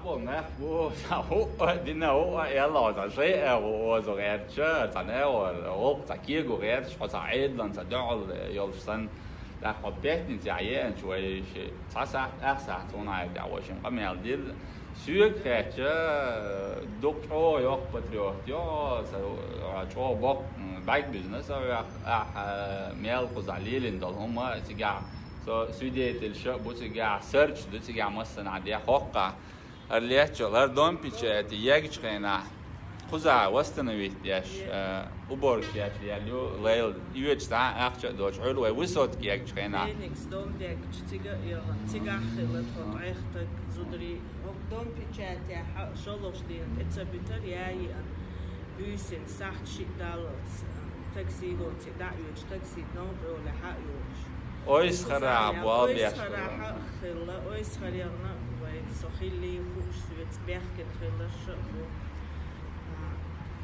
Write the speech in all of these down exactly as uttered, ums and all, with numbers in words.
Нах бу, цхьа хӀуъа дина, хӀуъа аьлла, цхьа шайъа оза гӀертача, цхьа наьгӀо, гӀуллакх цхьа кего гӀерташ, хьо цхьа Ӏедалан цхьа дуьхьал йолуш санна, тӀаккха хьо пятницехь еанчу вай ши цхьа сахьт, ах сахьт суна хьайта тӀехь вай шин къамел дилла. Соьга хаьттича, дукха чӀогӀа йоккха патриот йо, сан чӀогӀа боккха бӀаьрг буьзна сан вех, ахь мел кхузахь лелийна долу хӀума цигахь, со свидетельш а бу цигахь, сарч ду цигахь массанхьа де хӀоккхахь. ХӀара леччал, хӀара дом печати егчу хенахь, кхуза восстановить деш, э, уборка деш лелла ю, лайла, оьцу цхьа а ахча а доцуш, хьуьлла вай высотка егчу хенахь. Феникс дом дегчу цига а яхана, цигахь хилла тхо, ткъех стаг, зударий. ХӀокху дом печатехь а шолгӀачу дийнахь тӀе ца буьтура, яа еана. Буьйсанна сахьт шиъ даллалц, такси лоций дӀа а оьцуш, такси новкъа йолехь а йохуш. Ойсхарахь болх беш хилла. Ойсхарахь а хилла, Ойсхарехь а вай со хиллий хууш, соьца бехкина хилларш а бу.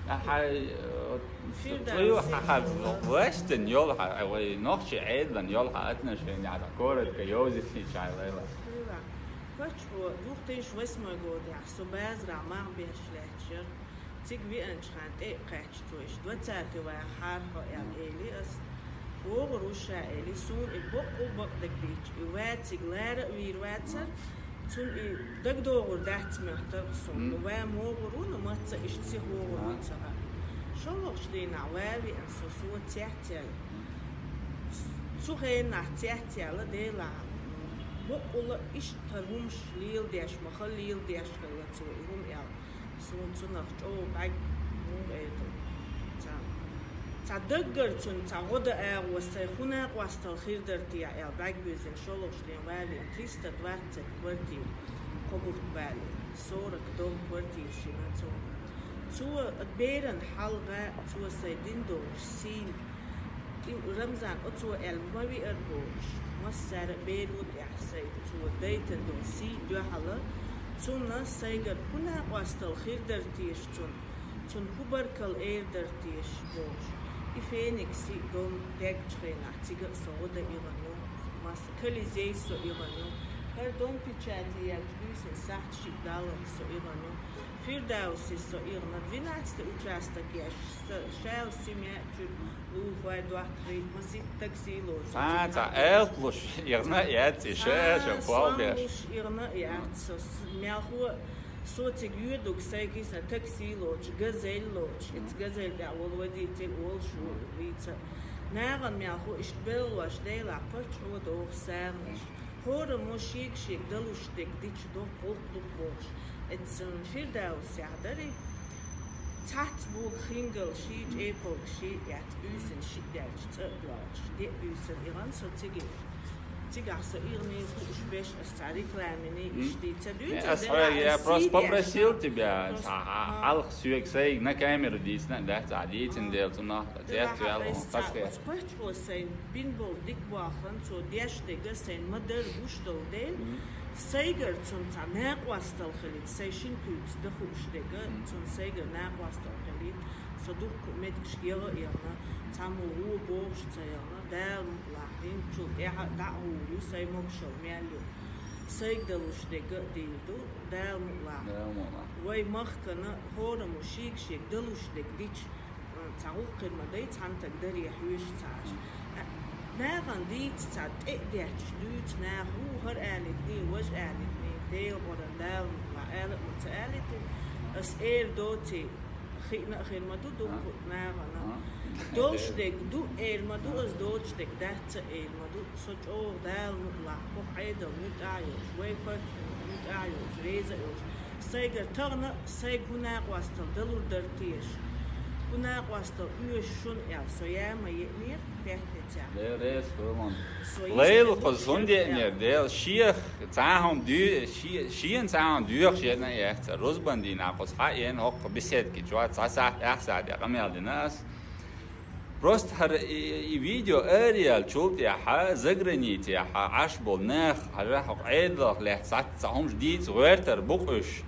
Ахьа, э, Фирдавс. Хьан ваьшна йолу хьан, вай нохчийн Ӏедалан йолу хьан отношени, хьан коротко йовзийтича лайла. Пачхьо, двух тысячи восьмой годехь со базарахь мах беш лаьтташ яра. Цига веанчу хенахь тӀе а кхаьчча цо, иштта двадцатый ваха хьархьо аьлла, элира ас. ВогӀур ву ша, элира, суна и бакъ а бакъдерг дийцча, и вациг лара а вийр вацара, цунна и дагадогӀур дац моьттура суна. Ну, ва могӀур ву, ну, маца иштта сиха вогӀур ву ца хаьа. ШолгӀачу дийнахь ва веана со, со цецъяьлла. Цу хенахь цецъяьлла, Делахь, бакъволу иштта хӀара хӀумаш леладеш, ма хала леладеш хилла цо и хӀума аьлла. Суна цунах чӀогӀа бӀаьрг муха эр ду. Цхьа, цхьа даггара цунна цхьа гӀо дан агӀо, сайн хӀун накъосталла хир дара те аьлла, бӀаьрг буьзина шолгӀачу дийнахь валийна, триста двадцать квартира, кхо бутт балийна, сорок дом квартира шина цунна. Цо беран хьалха, цо сайн дина долуш сийна И Рамзан, оцо аьлла, ма виар бохуш, массара а беро тӀехь сайга цо дайтина долу сий дуьхьала, цунна сайгара хӀун накъосталла хир дара теша цунна, цунна хӀун баркалла эр дара теша бохуш. И Феникс и дом дегчу хенахь, цига а со гӀо дан игӀан ю, масса Колизей со игӀан ю, хӀара дом печати яьлча буьйсанна сахьт шиъ даллалц со игӀан ю. Фирдавси со игӀна, двенадцатый участок еш, ша семья чуьра лулахой доттагӀий, масийтта такси лоцу. Цхьа, цхьа элпалуш игӀна а яц и, ша, ша, кхол беш. Луш игӀна а яц со, с-, мелхо, со цига йоьдуг сайга йисна такси лоцу, газель лоцу, ица газель тӀехь волу водитель волуш ву вийца. НагӀан мелхо иштта беллош, Делахь, паччахьо доху сагӀанаш. ХӀораммо шега-шега далуш дерг дича доккха гӀуллакх ду бохуш. Эццан Фирдавсехь дарий, цхьацца бога хингал ший, чӀепалг ший, эццан буьйсанна шиъ даьлча цӀа а доьлхуш, деа буьйсанна игӀан со цига. Цигахь со игӀнийн хууш беш, ас цхьа рекламиний иштта ца дуьйцу. Ас хьоьга, я просто попросил тебя, хьалха соьга сайга на камеру дийцина а дац, а дийцина дела цунах. Делахь, ас цхьа оцу паччахьо сайн бина болу дика бахана, цо деш дерг а сайн ма-дарра гуш долу дела, сайгара цунна цхьа накъосталла хилийта, сайн шина куьйгас дан хууш дерг а, цунна сайгара накъосталла хилийта, со дуккха а меттигашка яла а яхана, цхьаммо вон бохуш а ца яхана, Дала мукъалахь, хӀинцачул тӀаьхьа а дӀа а гӀур ю, сайн могушалла мел ю. Сайга далуш дерг а дийр ду, Дала мукъалахь. Дала мукъалахь. Вай махкана хӀораммо шега-шега далуш дерг дича, цхьа гӀуллакх хир ма дай, цхьана таг даре хьоьжуш ца Ӏаш. НагӀан дийца цхьа тӀе а детташ дуьйцу наха, ву хӀара алийтний, важа алийтний, Делан гӀоран Дала мукъалахь, ала а ма ца алийтина, ас эр доций, хиъна а хир ма ду дуккха а нагӀана. Долуш дерг ду эр ма ду, ас доцуш дерг дац а эр ма ду. Со чӀогӀа Дала мукъалахь, хӀокху Ӏедал муьтӀахь а йолуш, вай паччахьна муьтӀахь а йолуш, реза а йолуш. Сайгара тахана а, сайга хӀун накъосталла далур дара теша. ХӀун накъосталла оьшу шуна аьлла, со яа ма еънера пятницехь. Дела реза хуьлда. Со лайла кхуза хӀунда еънера, Дела, шех цхьа хӀума дуьй-, ше-, шена цхьа хӀума доьхуш еъна а яц. Рузбан дийнахь кхуза хьаеана хӀокху беседки чохь цхьа сахьт, ах сахьт я къамел дина ас. Просто хӀара и, и видео араяьллачул тӀаьхьа, заграницехь Ӏаш болу нах, хӀара хӀокху Ӏедалх лаьцна цхьацца хӀумаш дийца гӀоьртар бу-кх уьш.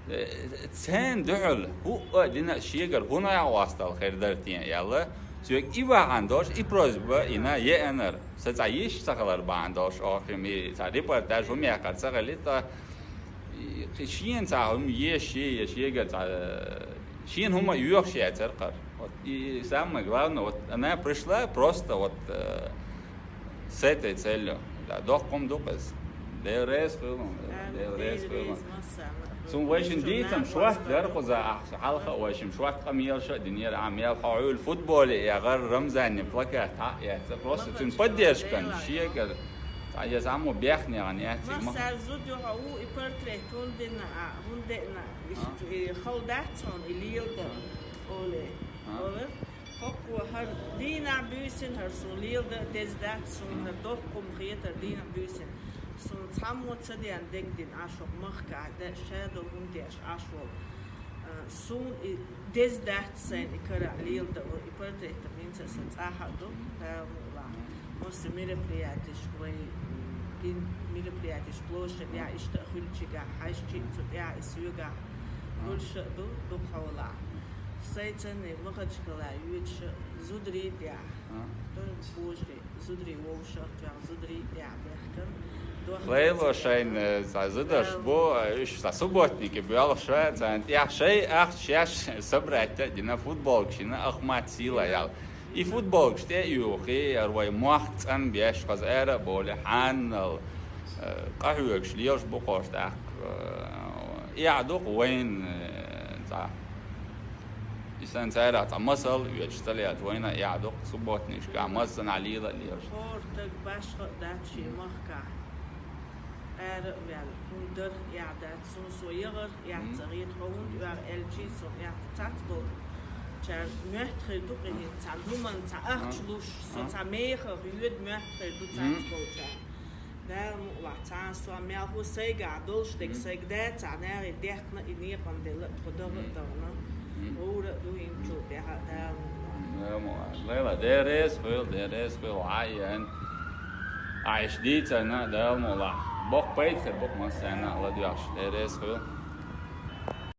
Э, церан дуьхьал хӀуъа а дина а шегара хӀун накъосталла хир дара те аьлла, соьга и бахьана долуш, и просьба йина еанара, сан цхьа йиш ца хилар бахьана долуш, оха и цхьа репортаж хӀума яьккхар ца хилийта, И шена цхьа хӀума еш, е, еш, егар цхьа, шена хӀума йоьхуш яцара кхара. Вот, и самое главное, вот она пришла просто вот, э, с этой целью. Да, доккха хӀума ду-кх иза. Дела реза хуьлда, Дела реза хуьлда. Цунна вайшимма дийцам шорта дара кхуза ахча, хьалха а вайшимма шорта къамелаш а динера, а мел хьо хьуьлла футболе яхар Рамзанна плакат хьа а эцна. Просто цуьнан поддержкан шегара. Цхьа я самое бехнеган яц. Массара зуда ю хьо ву, и портрет хӀунда дина, а, хӀунда деъна, иштта, и хала дац хьуна, и леладан, оле. Оле. ХӀокхо хӀара дийнахь буьйсанна хӀара суна леладан деза дац, суна хӀара доккха хӀума хетар дийнахь буьйсанна. Суна цхьаммо ца деана дег дина Ӏаш хӀокху махкахь, де, шадолу хӀума деш Ӏаш волу. А, суна и деза дац сайна и карахь леладан, и портрет хӀинца а сан цӀахь а ду, Дала мукъ лахь. Массо мероприятеш вай, м, дин мероприятеш площадь я иштта а хуьлучигахь, хьаьжчи а цу тӀехь и соьгахь хуьлуш а ду, дукха хьолахь. Сайцанна Махачкала йоьдуш а зударий а тӀехь, ду божарий, зударий вовшах а тоьхна, зударий а тӀехь бехкан. Лайла шайна, э, цхьа зударш бу, э, уьш цхьа субботники боьлхуш, э, царна тӀехь шай ахча шаьш собрать а дина, футболкаш йина, Ахмат сийла ял. И футболкаш тӀе а юхий, яра вай мохк цӀанбеш, хаза ара а болий, хьанал, э, къахьоьгуш лелаш бу кхош тӀаккха, э, эхь ду-кх вайна, э, цхьа. И сан царах цхьа масал а оьцуш ца лаьцна, вайна а эхь ду-кх субботникашкахь массанхьа лела а лелаш. ХӀора стаг башха а дац шен махкахь. Ара а ваьлла, хӀунда дарх эхь дац, суна со яхарх эхь ца хета, хьо хӀунда оьгӀна аьлчий, со эхь цац болчу. Чара моьтту хир ду къинхин, цхьана хӀуманна цхьа ахча луш, со цхьа мехах йоьду моьтту хир ду цац болчара. Дала мукъ лахь, цхьана со мелхо сайгахь долуш дерг сайга дацахь, нахе дехна и некъан делла а, тхо дагӀа а дахана. ГӀура а ду хӀинцачул тӀаьхьа, Дала мукъ лахь. Дала мукъ лахь. Лайла, Дела реза хуьлда, Дела реза хуьлда, хьан а еана. Ахь иштта дийцарна, Дала мукъ лахь. Боккха пайда хир бу-кх массарна а ладоьгӀуш, Дела реза хуьлда.